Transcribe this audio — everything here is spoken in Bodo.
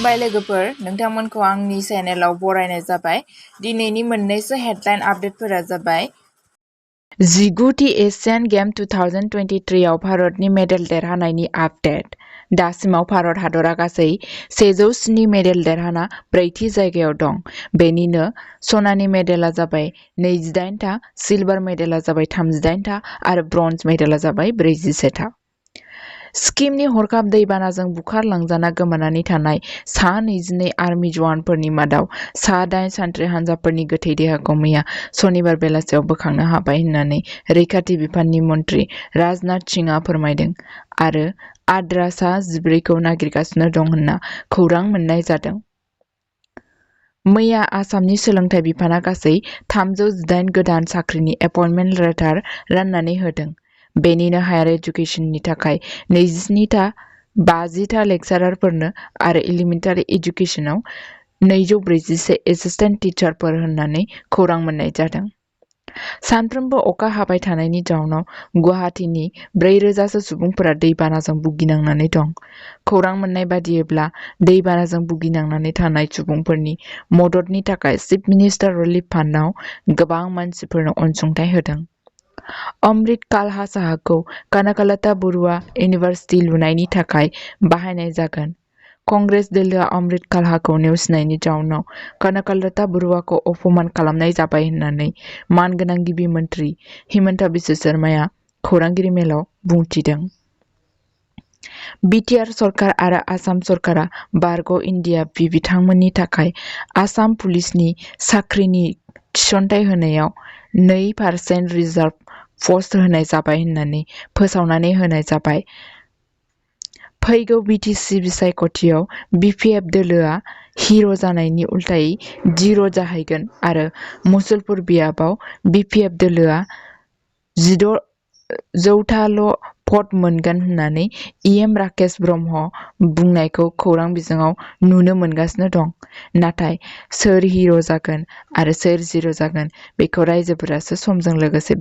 खुलुमबाय लोगोफोर, नोंथांमोनखौ आंनि चेनेलाव बरायनाय जाबाय। दिनैनि मोननैसो हेडलाइन आपडेटफोरा जाबाय 19थि एशियान गेम 2023 आव भारतनि मेडेल देरहानायनि आपडेट। दासिमाव भारत हादरा गासै 107 मेडेल देरहाना ब्रैथि जायगायाव दं। बेनिनो सनानि मेडेला जाबाय 28 था, सिलभार मेडेला जाबाय 38 था आरो ब्रन्ज मेडेला जाबाय 41 था। सिक्किमनि हरखाब दैबानाजों बुखारलांजाना गोमानानै थानाय सा 22 आर्मि जवानफोरनि मादाव सा 8 सान्थ्रि हान्जाफोरनि गोथै देहाखौ मैया सनिबार बेलासियाव बोखांनो हाबाय होननानै रैखाथि बिफाननि मन्थ्रि राजनाथ सिंहआ फोरमायदों आरो आद्रा सा 14खौ नागिरगासिनो दं होनना खौरां मोन्नाय जादों। मैया आसामनि सोलोंथाइ बिफाना गासै 318 गोदान साख्रिनि एपइन्टमेन्ट लेटार राननानै होदों। बेनिनो हायार एजुकेसननि थाखाय 27 था, 50 था लेक्सारारफोरनो आरो एलिमेन्टारि एजुकेसनाव 241 एसिस्टेन्ट टिचारफोर होननानै खौरां मोन्नाय जादों। सानफ्रोमबो अखा हाबाय थानायनि जाउनाव गुवाहाटीनि 4,000 सो सुबुंफोरा दैबानाजों भुगिनांनानै दं। खौरां मोन्नाय बादियैब्ला दैबानाजों भुगिनांनानै थानाय सुबुंफोरनि मददनि थाखाय चिफ मिनिस्टार रिलिफ फान्डआव गोबां मानसिफोरनो अनसुंथाइ होदों। अमृत कालहा साहाखौ कनकलता बरुवा इउनिभार्सिटि लुनायनि थाखाय बाहायनाय जागोन। कंग्रेस दोलोआ अमृत कालहाखौ नेवसिनायनि जाउनाव कनकलता बरुवाखौ अपमान खालामनाय जाबाय होननानै मानगोनां गिबि मन्थ्रि हिमन्त बिश्व शर्माया खौरांगिरि मेलाव बुंथिदों। बिटिआर सरकार आरो आसाम सरकारा बारग' इन्डिया बिथांमोननि थाखाय आसाम पुलिसनि साख्रिनि थिसनथाइ होनायाव 2% रिजार्भ पस्ट होनाय जाबाय होननानै फोसावनानै होनाय जाबाय। फैगौ बिटिसि बिसायख'थियाव बिपिएफ दोलोआ हिर' जानायनि उल्थायै जिर' जाहैगोन आरो मुसलपुर बियाबाव बिपिएफ दोलोआ 16,000थाल' भट मोनगोन होननानै इएम राकेश ब्रह्म बुंनायखौ खौरां बिजोङाव नुनो मोनगासिनो दं। नाथाय सोर हिर' जागोन आरो सोर जिर' जागोन बेखौ रायजोफोरासो समजों लोगोसे